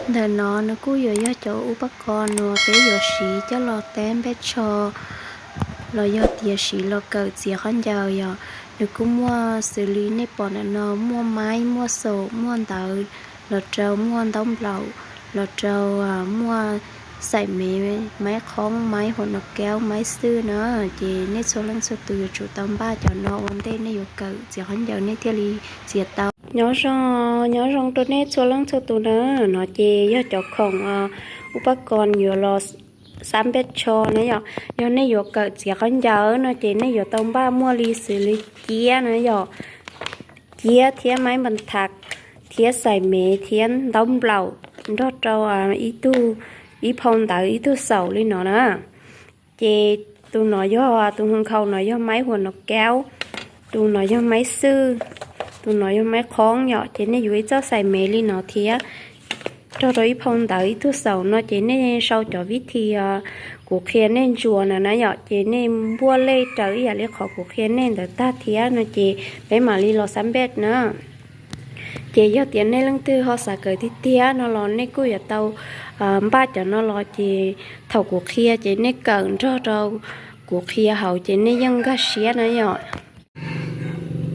Ntawm no nws kuj yuav yog cov ub pab ko uas peb yuav siv coj los tab npaj tsho los yog tias siv los kawm txiav khaub ncaws yom. Nws kuj muaj xws li nej pom ntawm no, muaj maib, muaj xaum, muaj ntawv, los rau muaj ntaub nplaum, los rau muaj xaim mev, maib qhoob, maib hua no kaub, maib xwj na. Ces nej txhua leej txhua tus yuav tsum tau npaj cov no ua ntej nej yuav kawm txiav khaub ncaws nej thiaj li txiav tau. Nyob zoo, nyob zoo rau nej txhua leej txhua tus na. No ces yog cov khoom ub pab ko yuav los xab npaj tsho na yom. Yog nej yuav kawm txiav khaub ncaws no ces nej yuav tau npaj muaj li xws li ciab na yom, ciab thiab maib npas thas thiab xaim mev thiab ntaub nplaum nrog rau ib tug, ib phau ntawv ib tug xaum li no na. Ces tus no yog, tus hwv nkhaus no yog maib hua no kaub, tus no yog maib xwj, tus no yog maib qhoob yom. Ces nej yuav ib txoj xaim mev li no thiab nrog rau ib phau ntawv ib tug xaum no ces nej sau cov vib thi kuv qhia nej ntsuas na na yom. Ces nej npuaj lej raws ib yam li qhov kuv qhia nej ntawd tag thiab no ces peb mam li los xab npaj na. Ces yog tias nej leej twg ho xav kawm tiag tiag no los nej kuj yuav tau npaj cov no los ces thaum kuv qhia ces nej kawm nrog rau kuv qhia hauv ces nej yeej nkag siab na yom.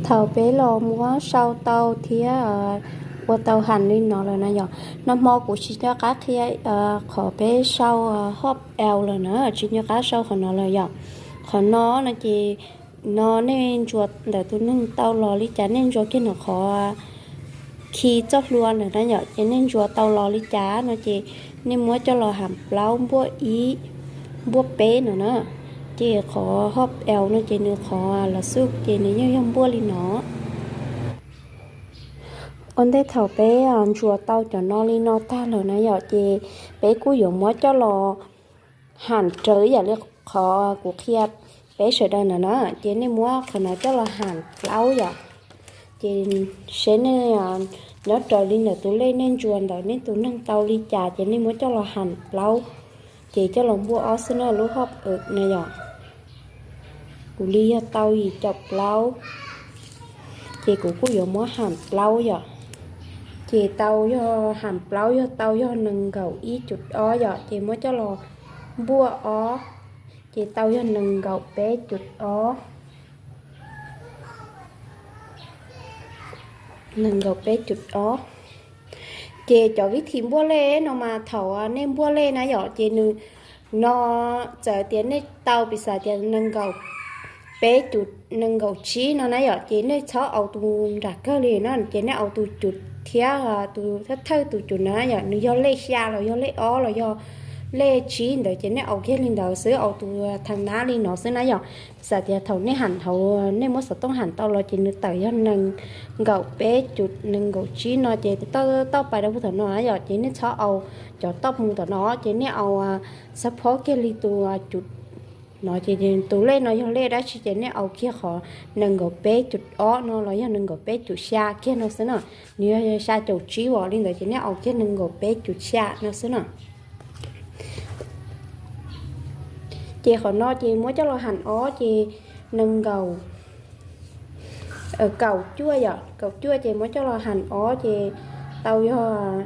Thaum peb los muab sau tau thiab ua tau ham li no lawm na yom, nag hmo kuv tsis nco qab qhia qhov peb sau hop L lawm na, tsis nco qab sau qhov no lawm yom. Qhov no no ces no nej ntsuas ntawm tus neeg tau los li cas nej ntsuas kiag ntawm qhov khi txoj hlua ntawm na yom. Ces nej ntsuas tau los li cas no ces nej muab coj los ham plaub npuaj ib, npuaj peb no na. Ces qhov hop L no ces nws qhov los xub ces nws yeej yog npuaj li no. Ua ntej thaum peb ntsuas tau cov no li no tag lawm na yom, ces peb kuj yuav muab coj los ham raws ib yam li qhov kuv qhia peb sawv daws ntawm na. Ces nej muab qhov no coj los ham plaub yom. Ces seb nej nyob raws li ntawm tus lej nej ntsuas ntawm nej tus neeg tau li cas ces nej muab coj los ham plaub. Ces coj los npuaj ob xwb na, lub hop na yom. Kuv li yog tau yim caum plaub, ces kuv kuj yuav muab ham plaub yom. Ces tau yog ham plaub yog tau yog nees nkaum ib cum ob yom, ces muab coj los npuaj ob, ces tau yog nees nkaum peb cum ob. Nees nkaum peb cum ob. Ces cov vib thim npuaj lej no mas thaum nej npuaj lej na yom, ces nws no txawm tias nej tau piv xam tias nees nkaum peb cum, nees nkaum tsib no na yom, ces nej txhob aus tus nram kawg li no, ces nej aus tus cum thiab tus thawj thawj tus cum na yom, nws yog lej xya los yog lej ob los yog lej tsib ntawd ces nej aus kiag li ntawd xwb, aus tus thaj nab li no xwb na yom. Piv xam tias thaum nej ham hauv nej muab xov tooj ham tau los ces nws tawm yog nees nkaum peb cum nees nkaum tsib no ces toj pais rau puag tom no yom, ces nej txhob aus cov toj mus tom no, ces nej aus xab phob kiag li tus cum no, ces tus lej no yog lej dab tsi ces nej aus kiag qhov nees nkaum peb cum ob no los yog nees nkaum peb cum xya kiag no xwb na. Nws yog xya caum tsib os, li ntawd ces nej aus kiag nees nkaum peb cum xya no xwb na. Ces qhov no ces muab coj los ham ob ces nees nkaum kaum cuaj yom, kaum cuaj ces muab coj los ham ob ces tau yog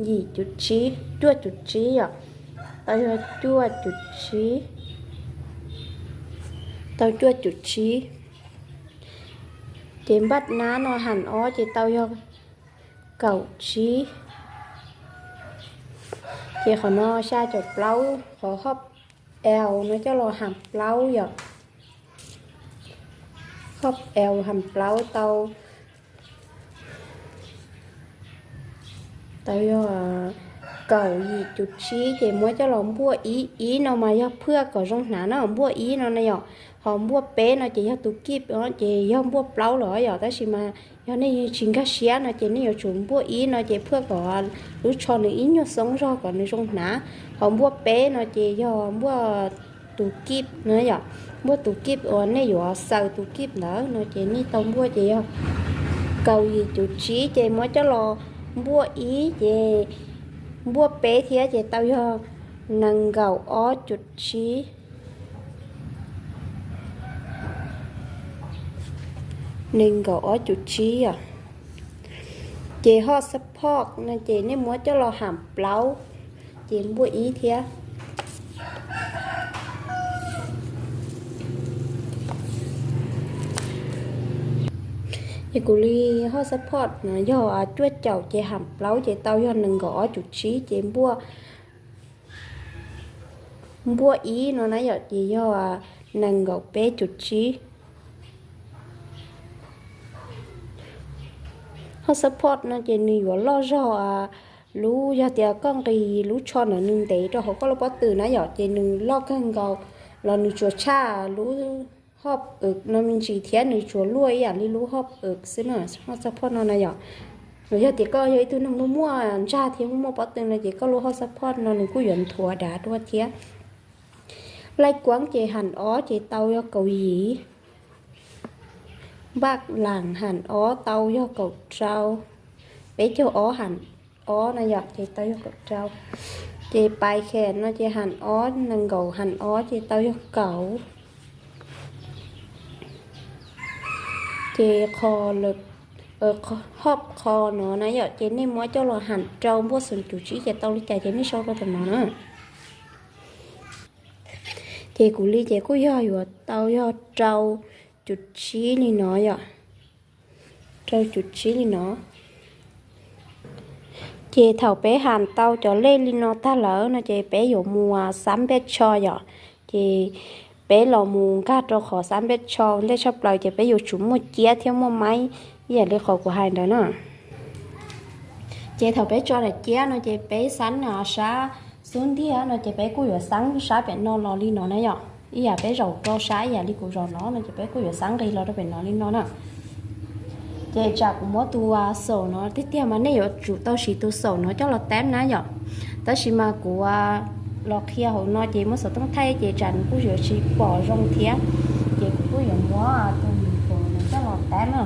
yim cum tsib, cuaj cum tsib yom, tau yog cuaj cum tsib, tau cuaj cum tsib. Ces npaj nab no ham ob ces tau yog kaum tsib. Ces qhov no xya caum plaub, qhov hop L no coj los ham plaub yom. Hop L ham plaub tau, tau yog kaum yim cum tsib ces muab coj los npuaj ib, ib no mas yog phaj kom zoo hnav na, npuaj ib no na yom. Ho npuaj peb no ces yog tus kib, ces yog npuaj plaub los yom, tab sis mas yog nej tsis nkag siab no ces nej yuav tsum npuaj ib no ces phaj kom lub tsho nws ib nyuag xoob zog kom nws zoo hnav. Ho npuaj peb no ces yog npuaj tus kib no yom, npuaj tus kib uas nej yuav xaws tus kib ntawd no ces nej tau npuaj ces yog kaum yim cum tsib ces muab coj los npuaj ib ces npuaj peb thiab ces tau yog nees nkaum ob cum tsib. Nees nkaum ob cum tsib os. Ces hot support no ces nej muab coj los ham plaub, ces npuaj ib thiab. Ces kuv li hot support no yog cuaj caum, ces ham plaub ces tau yog nees nkaum ob cum tsib, ces npuaj, npuaj ib no na yom, ces yog nees nkaum peb cum tsib. Hot support no ces nws yuav loj zog lub, yog tias koj nqis lub tsho ntawd nws ntev rau hauv koj lub pob tw na yom, ces nws loj kawg nkaus los nws tsuas tshaj lub hot ws no me ntsis thiab nws tsuas luaj ib yam li lub hot ws xwb na, hot support no na yom. Yog tias koj yog ib tug neeg muaj muaj ntsag thiab muaj muaj pob tw no ces koj lub hot support no nws kuj yuav nthuav dav dua thiab. Laij kuab ces ham ob ces tau yog kaum yim. Npaj lam ham ob tau yog kaum rau. Peb caug ob ham ob na yom, ces tau yog kaum rau. Ces pais khe no ces ham ob, nees nkaum ham ob ces tau yog kaum. Ces qho, hot qho no na yom, ces nej muab coj los ham rau npuaj xoom cum tsib ces tau li cas ces nej sau rau tom no na. Ces kuv li ces kuj yog yuav tau yog rau cum tsib li no yom, rau cum tsib li no. Ces thaum peb ham tau cov lej li no tag lawm no ces peb yuav mus xab npej tsho yom. Ces peb los mus nkag rau qhov xab npej tsho ntej tshaj plaws ces peb yuav tsum muaj ciab thiab muaj maib ib yam li qhov kuv hais ntawd na. Ces thaum peb tso daim ciab no ces peb xab sab xub ntiag no ces peb kuj yuav xab sab pem no los li no na yom, ib yam peb zaum rau sab ib yam li kuv zaum no no ces peb kuj yuav xab nqis los rau pem no li no na. Ces tsam kuv muab tus xaum no tiag tiag mas nej yuav tsum tau siv tus xaum no coj los teb na yom. Tab sis mas kuv los qhia hauv no ces muab xov tooj thaij ces tsam nws kuj yuav tsis pom zoo thiab. Ces kuv kuj yuav muab tus npim no coj los teb na.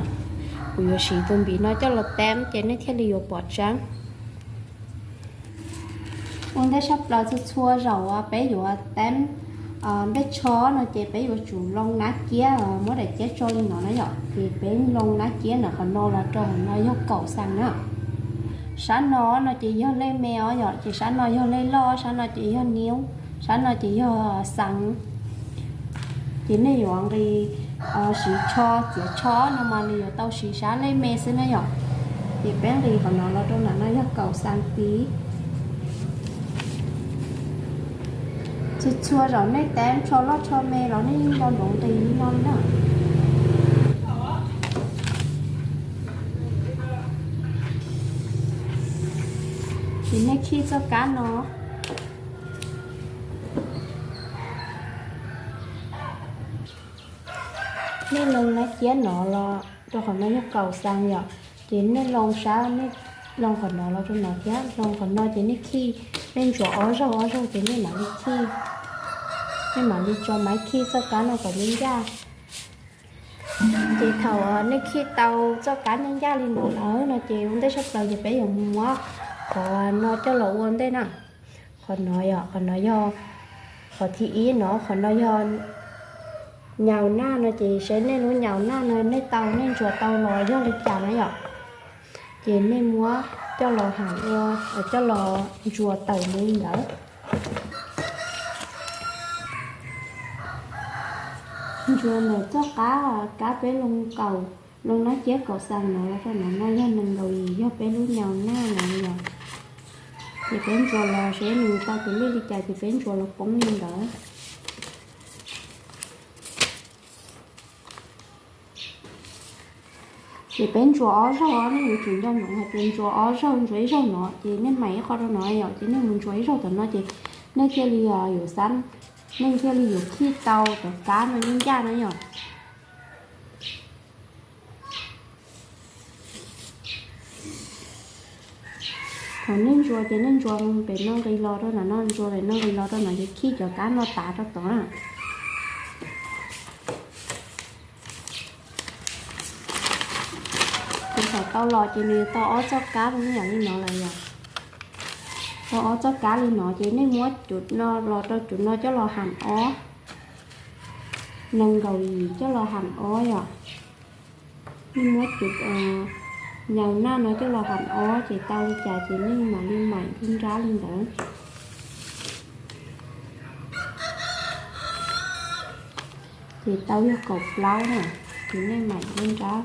Kuv yuav siv tus npim no coj los teb ces nej thiaj li yuav pom tseeb. Ua ntej tshaj plaws txhua txhua zaum peb yuav teb npej tsho no ces peb yuav tsum loo nab ciab, muab daim ciab tso li no na yom, ces peb loo nab ciab ntawm qhov no los rau qhov no yog kaum xees na. Sab no no ces yog lej me os yom, ces sab no yog lej loj, sab no ces yog niub, sab no ces yog xees. Ces nej yuav nqis siv tsho txiav tsho no mas nws yuav tau siv sab lej me xwb na yom. Ces peb nqis qhov no los rau ntawm no yog kaum xees tiv. Txhua txhua zaum nej teb tsho loj tsho me los nej yeej nco ntsoov nqis li no li na. Ces nej khij txoj kab no. Nej loo nab ciab no los rau qhov no yog kaum xees yom, ces nej loo sab, nej loo qhov no los rau no thiab, loo qhov no ces nej khij, nej ntsuas ob zaug ob zaug ces nej mam li khij, nej mam li tso maiv khij txoj kab no kom ncaj ncaj. Ces thaum nej khij tau txoj kab ncaj ncaj li no lawm no ces ua ntej tshaj plaws ces peb yuav mus muab qhov no coj los ua ntej na. Qhov no yog, qhov no yog qhov thib ib no, qhov no yog nyaus naj no ces seb nej lub nyaus naj no nej tau, nej ntsuas tau los yog li cas na yom. Ces nej muab coj los ham ua, coj los ntsuas tawm mus li ntawd. Ntsuas ntawm txoj kab, kab peb loo kaum, loo nab ciab kaum xees no los rau no, no yog nees nkaum yim, yog peb lub nyaus naj no yom. Ces peb ntsuas los seb nws tau tus lej li cas ces peb ntsuas los poob li ntawd. Ces peb ntsuas ob zaug, nej yuav tsum nco ntsoov hais tias ntsuas ob zaug, ntsuas ib zaug no ces nej mam ib qho rau no yom, ces nej mus ntsuas ib zaug tom no ces nej thiaj li yuav xab, nej thiaj li yuav khij tau cov kab no ncaj ncaj na yom. Thaum nej ntsuas ces nej ntsuas pem no nqis los rau ntawm no, ntsuas pem no nqis los rau ntawm ces khij cov kab no tav rau tod na. Ces thaum tau los ces nws tau ob txoj kab li yam li no lawm yom. Tau ob txoj kab li no ces nej muab cov no los rau cov no coj los ham ob, nees nkaum yim coj los ham ob yom. Nej muab cov Nyaum naj no coj los ham ob ces tau li cas ces nej mam li maim nruab nrab li ntawd. Ces tau yog kaum plaub na, ces nej maim nruab nrab,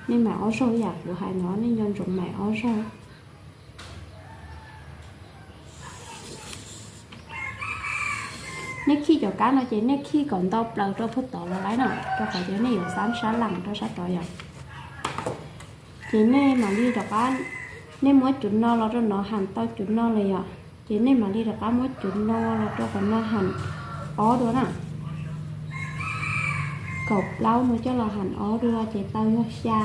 nej maim ob zaug yam kuv hais no, nej nco ntsoov maim ob zaug. Nej khij cov kab no ces nej khij kom ntau plaws rau puag tod los lawm na, rau qhov tias nej yuav xab sab leem rau sab tod yom. Ces nej mam li rov qab, nej muab cov no los rau no ham tau cov no lawm yom, ces nej mam li rov qab muab cov no los rau qhov no ham ob dua na. Kaum plaub no coj los ham ob dua ces tau yog xya.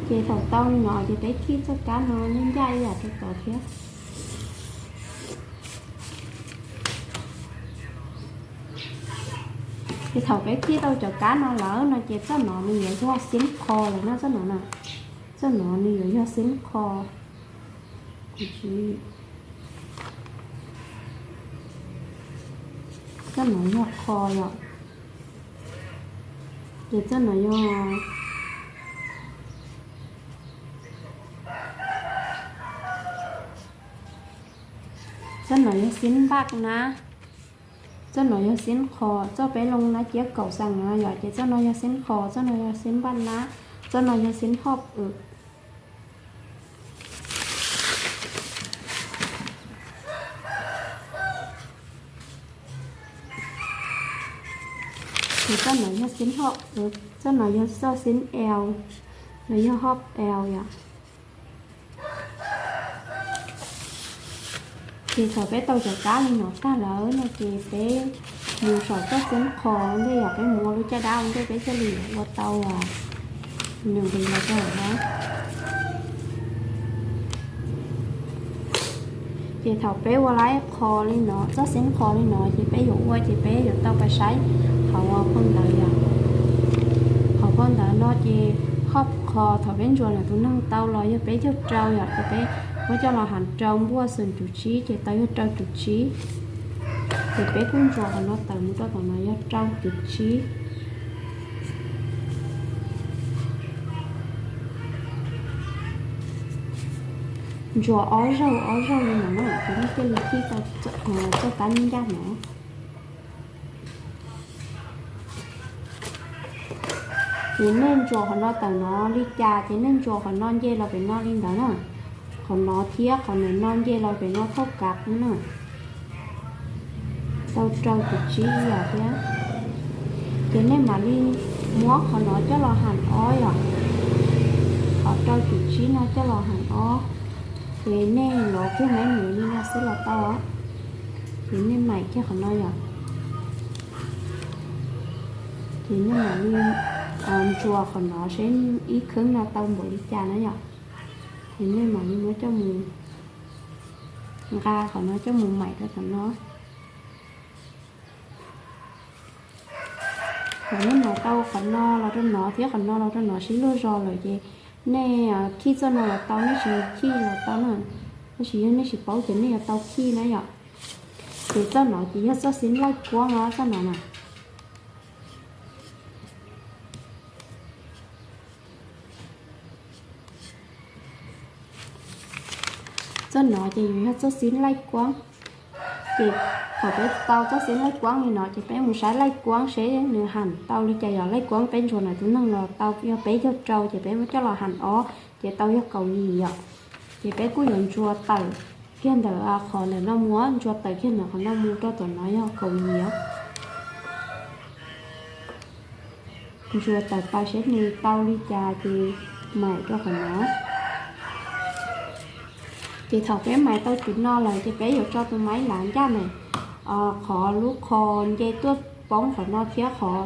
Ces thaum tau li no ces peb khij txoj kab no ncaj ncaj ib yam rau tod thiab. Ces thaum peb khij tau cov kab no lawm no ces txoj no nws yuav yog xeeb qho lawm na, txoj no na. Txoj no nws yuav yog xeeb qho. Txoj no yog qho yom. Ces txoj no yog, txoj no yog xeeb npaj na. Txoj no yog xeeb qho, txoj peb loo na ciab kaum xees no yom, ces txoj no yog xeeb qho, txoj no yog xeeb npaj na, txoj no yog xeeb hoj wm. Ces txoj no yog xeeb hoj wm, txoj no yog txoj xeeb L, no yog hoj L yom. Ces thaum peb tau cov kab li no tag lawm no ces peb mus saum txoj xeeb qho ua ntej yom, peb mus ua lub caj dab ua ntej peb thiaj li ua tau nws nqis los rau hauv na. Ces thaum peb ua laib qho li no, txoj xeeb qho li no ces peb yuav ua ces peb yuav tau pais saib hauv phau ntawv yom. Hauv phau ntawv no ces hoj qho thaum peb ntsuas ntawm tus neeg tau los yog peb caug rau yom, ces peb muab coj los ham rau npuaj xoom cum tsib ces tau yog rau cum tsib. Ces peb kuj ntsuas qhov no tawm mus rau tom no yog rau cum tsib. Ntsuas ob zaug ob zaug li no na, ces nej thiaj li khij tau txoj kab ncaj ncaj no. Ces nej ntsuas qhov no tawm no li cas ces nej ntsuas qhov no nce los pem no li ntawd na. Qhov no thiab qhov ntawm no nce los pem no thauj kav na. Tau rau cum tsib ib yam thiab. Ces nej mam li muab qhov no coj los ham ob yom. Qhov rau cum tsib no coj los ham ob. Ces nej lov kiag maib nws li no xwb los tau. Ces nej maim kiag qhov no yom. Ces nej mam li ntsuas qhov no seb ib khwb no tau npaum li cas na yom. Ces nej mam li muab coj mus nqa qhov no coj mus maim rau qhov no. Thaum nej maim tau qhov no los rau no thiab qhov no los rau no sib luag zog lawm ces nej khij txoj no los tau, nej tsis khij los tau na. Tab sis yog nej tsis paub ces nej yuav tau khij na yom. Ces txoj no ces yog txoj xib laij kuab no, txoj no na. Txoj no ces yuav yog txoj xib laij kuab. Ces thaum peb tau txoj xib laij kuab li no ces peb mus saib laij kuab seb nws ham tau li cas yom. Laij kuab peb ntsuas ntawm tus neeg los tau yog peb caug rau ces peb muab coj los ham ob ces tau yog kaum yim yom. Ces peb kuj yuav ntsuas tawm kiag ntawm qhov ntawm no mus, ntsuas tawm kiag ntawm qhov no mus rau tom no yog kaum yim os. Ntsuas tawm pas seb nws tau li cas ces maim rau qhov no. Ces thaum peb maim tau cov no lawm ces peb yuav tso tus maib lav ncaj na, qhov lub qho nce tuaj poob qhov no thiab qhov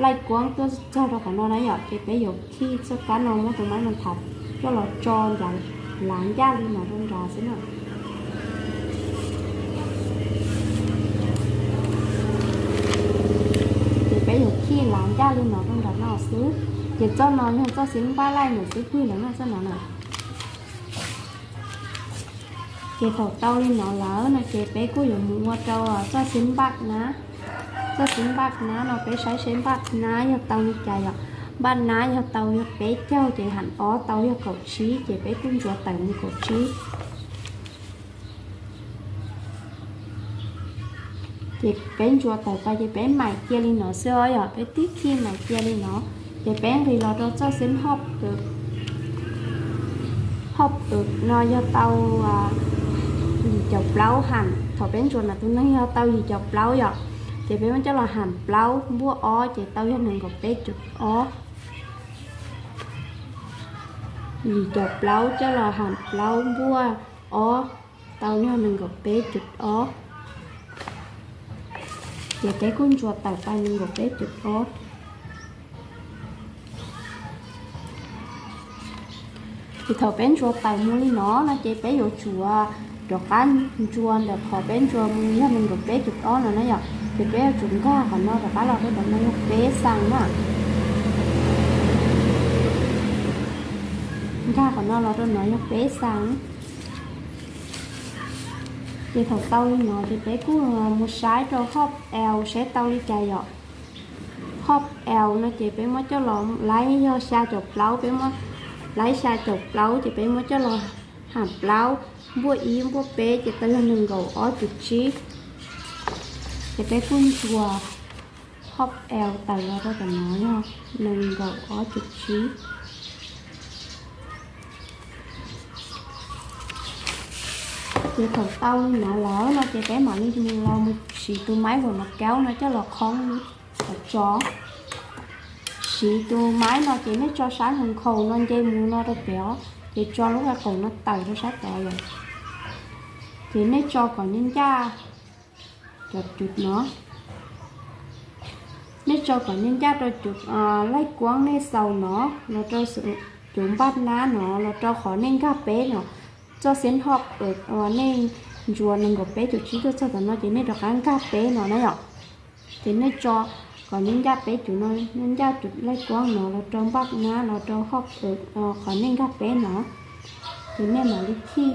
laij kuab tuaj txog rau qhov no na yom, ces peb yuav khij txoj kab no muab tus maib no thav coj los tso ncav lav ncaj li no rau nrad xwb na. Ces peb yuav khij lav ncaj li no rau nrad no xwb. Ces txoj no yog txoj xib npaj laij ntawm xib pwg lawm na, txoj no na. Ces thaum tau li no lawm no ces peb kuj yuav mus ua rau txoj xeeb npaj nab. Txoj xeeb npaj nab no peb saib seb npaj nab yog tau li cas yom. Npaj nab yog tau yog peb caug ces ham ob tau yog kaum tsib ces peb kuj ntsuas tawm mus kaum tsib. Ces peb ntsuas tawm pas ces peb maim cia li no xwb os yom, peb tib khi maim cia li no. Ces peb nqis los rau txoj xeeb hop, hop no yog tau yim caum plaub ham, thaum peb ntsuas no tus neeg yog tau yim caum plaub yom, ces peb muab coj los ham plaub npuaj ob ces tau yog nees nkaum peb cum ob. Yim caum plaub coj los ham plaub npuaj ob, tau yog nees nkaum peb cum ob. Ces peb kuj ntsuas tawm pas nees nkaum peb cum ob. Ces thaum peb ntsuas tawm mus li no no ces peb yuav tsum rov qab ntsuas ntawm qhov peb ntsuas mus yog nees nkaum peb cum ob no na yom. Ces peb yuav tsum nkag qhov no rov qab los rau tom no yog peb xees na. Nkag qhov no los rau no yog peb xees. Ces thaum tau li no ces peb kuj mus saib rau hop L seb tau li cas yom. Hop L no ces peb muab coj los laib yog xya caum plaub, peb muab laib xya caum plaub ces peb muab coj los ham plaub npuaj ib npuaj peb ces tau yog nees nkaum ob cum tsib. Ces peb kuj ntsuas hop L tawm los rau tom no yog nees nkaum ob cum tsib. Ces thaum tau li no lawm no ces peb mam li los mus siv tus maib uas no kaub no coj los khoob tso. Siv tus maib no ces nej tso sab nkhaus no nce mus no rau pem os, ces tso lub qe qaum no tawm rau sab tod lawm. Ces nej tso kom ncaj ncaj cov cuv no. Nej tso kom ncaj ncaj rau cuv laij kuab nej xaus no los rau cuv npaj nab no los rau qhov nej nkag peb no. Txoj xeeb hop uas nej ntsuas nees nkaum peb cum tsib tuaj txog tom no ces nej rov qab nkag peb no na yom. Ces nej tso kom ncaj ncaj peb cuv no, ncaj ncaj cuv laij kuab no los rau npaj nab los rau hop qhov nej nkag peb no. Ces nej mam li khij,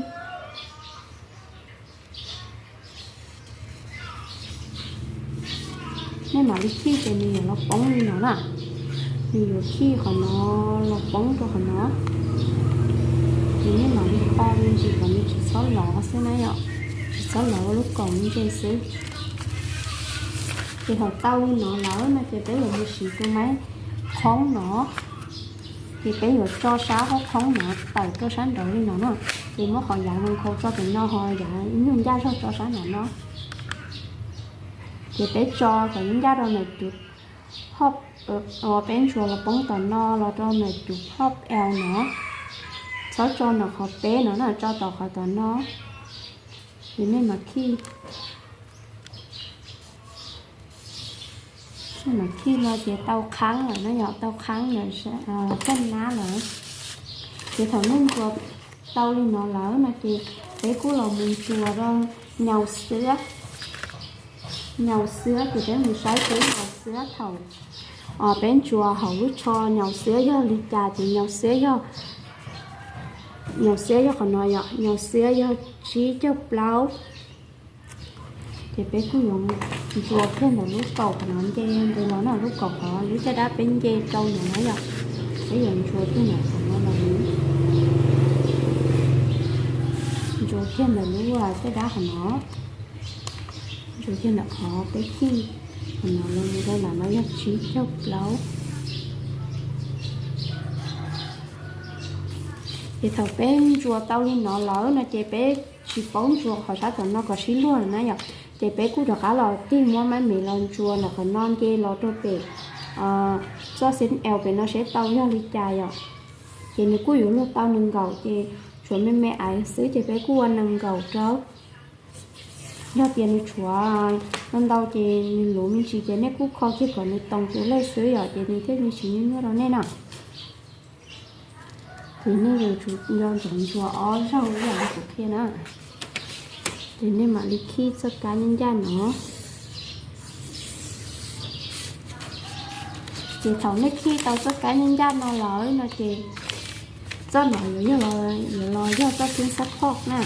nej mam li khij ces nws yuav los poob li no na. Nws yuav khij qhov no los poob rau qhov no. Ces nej mam li kho me ntsis kom nws tsis txhob lov xwb na yom, tsis txhob lov lub kaum ntse xwb. Ces thaum tau li no lawm no ces peb yuav mus siv tus maib khoob no. Ces peb yuav tso sab qhov khoob no tawm rau sab nraud li no na. Ces muab qhov yav nkhaus tso tom no ho yav nyuag ncaj zog tso sab nraud no. Ces peb tso kom ncaj rau ntawm cuv hop, peb ntsuas los poob tom no los rau ntawm cuv hop L no. Txhob tso ntawm qhov peb no na, tso tom qhov tom no. Ces nej mam khij, nej mam khij no ces tau qhaab lawm na yom, tau qhaab lawm, txaj nab lawm. Ces thaum nej ntsuas tau li no lawm no ces peb kuj los mus ntsuas rau nyaus xwab. Nyaus xwab ces peb mus saib seb nyaus xwab thaum peb ntsuas hauv lub tsho nyaus xwab yog li cas ces nyaus xwab yog, nyaus xwab yog qhov no yom, nyaus xwab yog tsib caug plaub. Ces peb kuj yuav ntsuas kiag ntawm lub kaum qhov no nce nqis los na, lub kaum qhov lub caj dab peb nce rau ntawm no yom. Peb yuav ntsuas kiag ntawm qhov no los, ntsuas kiag ntawm lub caj dab qhov no, ntsuas kiag ntawm qhov peb khij qhov no los rau ntawm no yog tsib caug plaub. Ces thaum peb ntsuas tau li no lawm no ces peb tsis paub ntsuas qhov sab tom no kom sib luag lawm na yom. Ces peb kuj rov qab los tig muab maib me los ntsuas ntawm qhov no nce los rau pem txoj xeeb L pem no seb tau yog li cas yom. Ces nws kuj yuav luag tau nees nkaum ces tshuav me me aiv xwb ces peb kuj ua nees nkaum rau. Yog tias nws tshuav ntau ntau ces nws luv me ntsis ces nej kuj kho kiag kom nws toos tus lej xwb yom, ces nws thiaj li tsis nyuaj nyuaj rau nej na. Ces nej yuav tsum nco ntsoov ntsuas ob zaug ib yam li kuv qhia na. Ces nej mam li khij txoj kab ncaj ncaj no. Ces thaum nej khij tau txoj kab ncaj ncaj no lawm no ces txoj no yuav, yuav los yog txoj xeeb xab phoj na.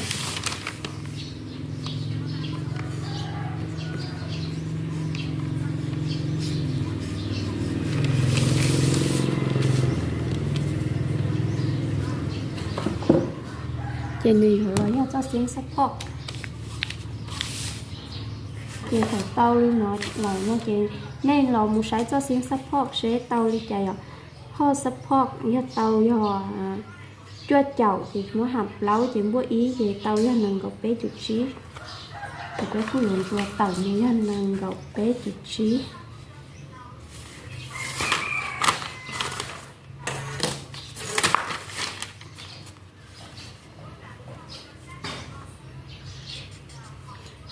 Ces nws yuav los yog txoj xeeb xab phoj. Ces thaum tau li no lawm no ces nej los mus saib txoj xeeb xab phoj seb tau li cas yom. Phoj xab phoj yog tau yog cuaj caum ces muab ham plaub ces npuaj ib ces tau yog nees nkaum peb cum tsib. Ces peb kuj yuav ntsuas tawm mus yog nees nkaum peb cum tsib.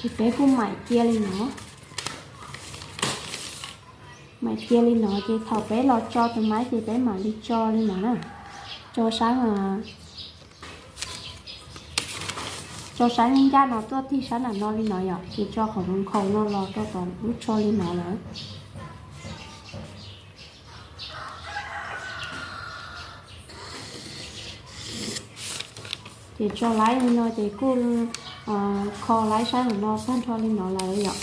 Ces peb kuj maim cia li no. Maim cia li no ces thaum peb los tso tus maib ces peb mam li tso li no na. Tso sab, tso sab ncaj no tuaj tig sab nram no li no yom, ces tso qhov nkhaus no los rau tom lub tsho li no lawm. Ces tso laib li no ces kuj kho laib sab nram no tag nrho li no lawm yom.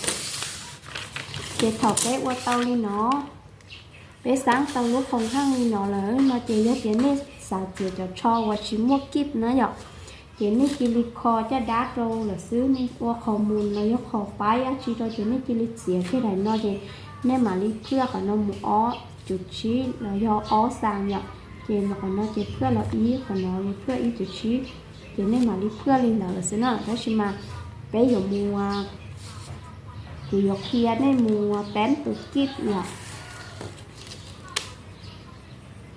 Ces thaum peb ua tau li no, peb xaab tau lub qhov nqeej li no lawm no ces yog tias nej xav txiav cov tsho uas tsis muaj kib na yom, ces nej cia li kho caj dab rau lawm xwb, nej ua qhov mus los yog qhov paib dab tsi rau ces nej cia li txiav kiag daim no ces nej mam li phwaj qhov no mus ob cum tsib los yog ob xas yom. Ces qhov no ces phwaj los ib, qhov no phwaj ib cum tsib, ces nej mam li phwaj li ntawd lawm xwb na. Tab sis mas peb yuav mus, kuv yuav qhia nej mus teeb tus kib yom.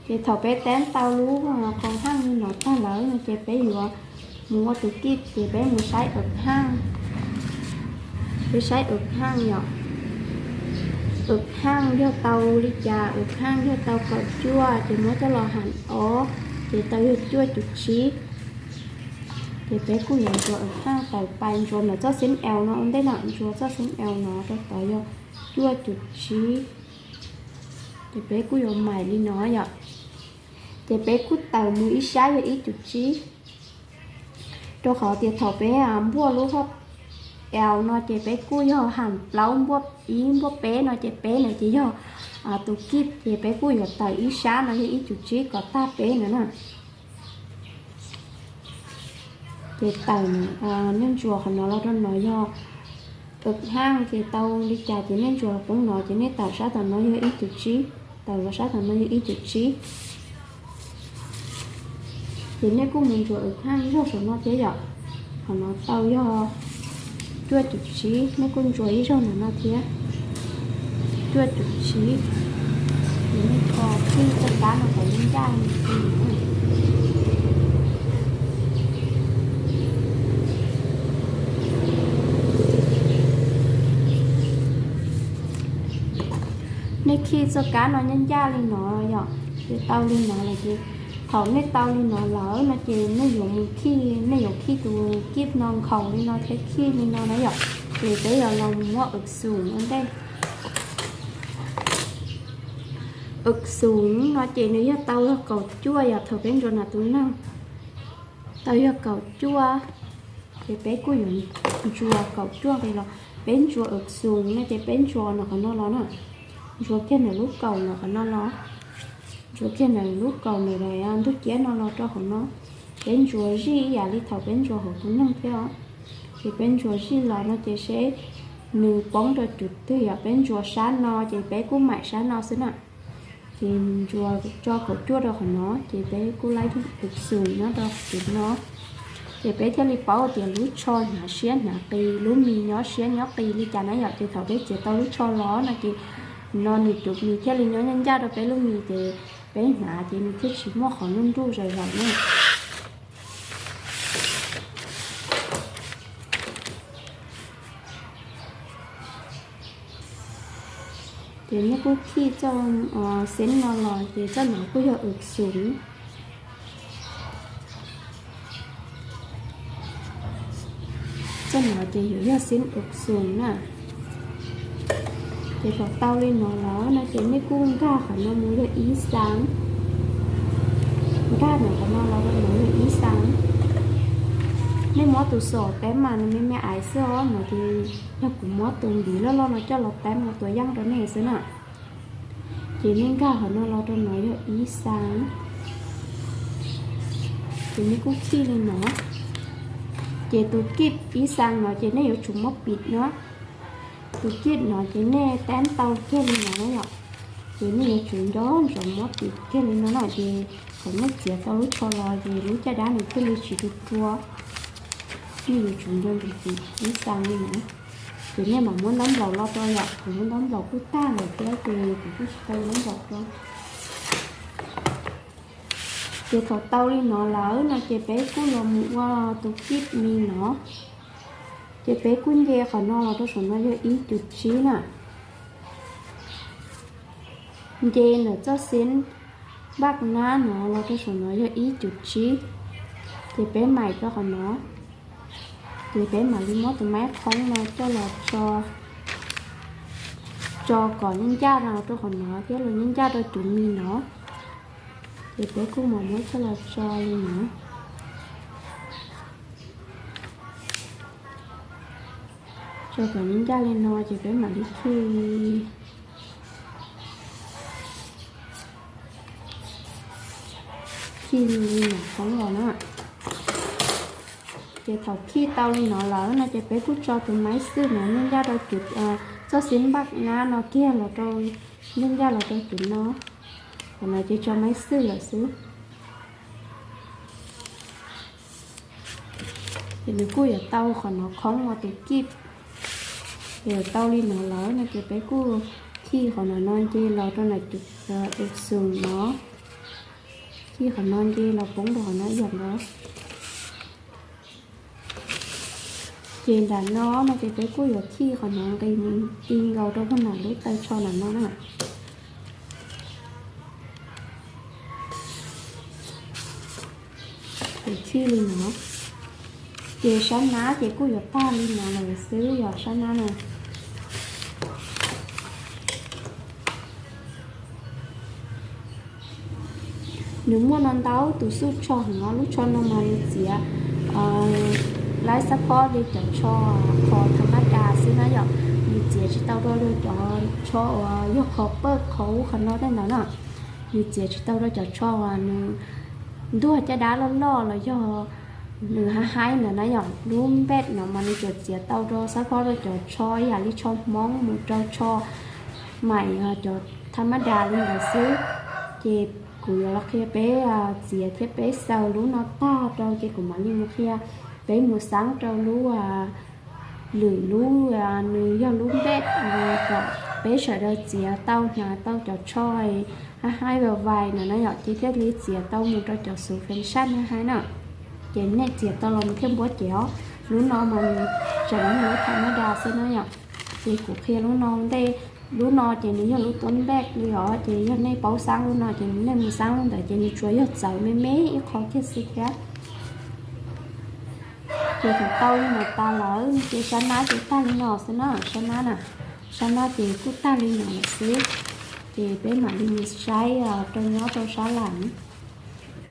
Ces thaum peb teeb tau lub qhov nqeej li no tag lawm no ces peb yuav mus ua tus kib ces peb mus saib awm haaj. Peb saib awm haaj yom. Awm haaj yog tau li cas, awm haaj yog tau kaum cuaj ces muab coj los ham ob ces tau yog cuaj cum tsib. Ces peb kuj yuav ntsuas awm haaj tawm pais ntsuas ntawm txoj xeeb L no ua ntej na, ntsuas txoj xeeb L no rau tod yog cuaj cum tsib. Ces peb kuj yuav maim li no yom. Ces peb kuj tawm mus ib sab yog ib cum tsib. Rau qhov tias thaum peb npuaj lub hauj L no ces peb kuj yog ham plaub npuaj ib npuaj peb no ces peb na ces yog tus kib ces peb kuj yuav tawm ib sab no yog ib cum tsib kom tag peb na na. Ces tawm, nej ntsuas qhov no los rau no yog awm haaj ces tau li cas ces nej ntsuas poob no ces nej tawm sab tom no yog ib cum tsib, tawm los sab tom no yog ib cum tsib. Ces nej kuj mus ntsuas awm haaj ib zaug saum no thiab yom. Qhov no tau yog cuaj cum tsib, nej kuj ntsuas ib zaug ntawm no thiab, cuaj cum tsib. Ces nej kho khij txoj kab no kom ncaj li no. Nej khij txoj kab no ncaj ncaj li no yom, ces tau li no lawm ces thaum nej tau li no lawm no ces nej yuav mus khij, nej yuav khij tus kib no nkhaus li no thiab khij li no na yom. Ces peb yuav los muab awm xoom ua ntej. Awm xoom no ces nws yog tau yog kaum cuaj yom, thaum peb ntsuas nram tus neeg tau yog kaum cuaj. Ces peb kuj yuav ntsuas kaum cuaj nqis los, peb ntsuas awm xoom no ces peb ntsuas ntawm qhov no los na, ntsuas kiag ntawm lub kaum ntawm qhov no los, ntsuas kiag ntawm lub kaum ntawm ntug ciab no los rau hauv no. Peb ntsuas zij ib yam li thaum peb ntsuas hauv tus neeg thiab os. Ces peb ntsuas zij los no ces seb nws poob rau cum twg yom, peb ntsuas sab no ces peb kuj maim sab no xwb na. Ces ntsuas tso kaum cuaj rau qhov no ces peb kuj laib awm xoom nyob rau tim no. Ces peb thiaj li paub tias lub tsho hnav siab hnav qis, lub mis nyob siab nyob qis li cas na yom. Ces thaum peb txiav tau lub tsho los no ces no nws tus mis thiaj li nyob ncaj ncaj rau peb lub mis ces peb hnav ces nws thiaj tsis muaj qhov nruj nruj zom zaws na. Ces nej kuj khij txoj xeeb no los ces txoj no kuj yog awm xoom. Txoj no ces yuav yog xeeb awm xoom na. Ces thaum tau li no lawm no ces nej kuj nkag qhov no mus yog ib xav. Nkag ntawm qhov no los rau no yog ib xav. Nej muab tus xom teeb mas nws me me aiv xwb os, no ces yog kuv muab tus ntiv loj loj no coj los teeb ua tua yeej rau nej xwb na. Ces nej nkag qhov no los rau no yog ib xav. Ces nej kuj khij li no. Ces tus kij ib xas no ces nej yuav tsum muab pim no. Tus kij no ces nej tab tau kiag li no na yom. Ces nej yuav tsum nco ntsoov muab pim kiag li no na, ces thaum nej txiav tau lub tsho los ces lub caj dab nws thiaj li tsis tu rua. Nej yuav tsum nco ntsoov pim ib xas li no. Ces nej mam muab ntaub nplaum los rau yom, kuv lub ntaub nplaum kuj tag lawm thiab ces kuv kuj tsis tau ntaub nplaum rau. Ces thaum tau li no lawm no ces peb kuj los mus ua tus kij mis no. Ces peb kuj nce qhov no los rau saum no yog ib cum tsib na. Nce ntawm txoj xib npaj nab no los rau saum no yog ib cum tsib. Ces peb maim rau qhov no. Ces peb mam li muab tus maib qhoob no coj los tso, tso kom ncaj ncaj no rau qhov no thiab los ncaj ncaj rau cum mis no. Ces peb kuj mam muab coj los tso li no. Tso kom ncaj ncaj li no ces peb mam li khij, khij li no qhoob los na. Ces thaum khij tau li no lawm no ces peb kuj tso tus maib xwj no ncaj ncaj rau cum, txoj xib npaj nab no kiag los rau, ncaj ncaj los rau cum no. Qhov no ces tso maib xwj lawm xwb. Ces nws kuj yuav tau qhov no khoob ua tus kij. Ces yuav tau li no lawm no ces peb kuj khij qhov no no nce los rau ntawm tus xum no, khij qhov no nce los poob rau qhov no ib yam nkaus. Ces nram no no ces peb kuj yuav khij qhov no nqis mus ti nkaus rau puag nram lub taw tsho nram no na. Ces khij li no. Ces sab nab ces kuj yuav tag li no lawm xwb yog sab nab na. Nws muaj no ntau tus xuj tsho heev os, lub tsho no mas nws txiav laib xab phob li cov tsho qhov tha mab das xwb na yom. Nws txiav tsis tau rau cov tsho uas yog qhov pawj qhov ub qhov no tej ntawd na. Nws txiav tsis tau rau cov tsho uas nws ntuag caj dab loj loj los yog nws haib haib ntawd na yom. Lub npej no mas nws tsuas txiav tau rau xab phob rau cov tsho ib yam li tsho hmoob mus rau tsho maim cov tha mab das li ntawd xwb. Ces kuv yuav los qhia peb txiav thiab peb xaws lub no tag rau ces kuv mam li mus qhia peb mus xab rau lub, lwm lub, nws yog lub npej kom peb sawv daws txiav tau hnav tau cov tsho haib haib vais vais no na yom, ces thiaj li txiav tau mus rau cov xuv feem saj haib haib na. Ces nej txiav tau los nws thiaj npuab cev os. Lub no mas nws tseem yog lub tha mab das xwb na yom. Ces kuv qhia lub no ua ntej. Lub no ces nws yog lub tuab npej li os, ces yog nej paub xab lub no ces nej mus xab lub ntawd ces nws tsuas yog txawv me me ib qho kiag xwb thiab. Ces thaum tau li no tas lawm ces sab nab ces tag li no xwb na, sab nab na, sab nab ces kuj tag li no lawm xwb. Ces peb mam li mus saib rau nyob rau sab laj.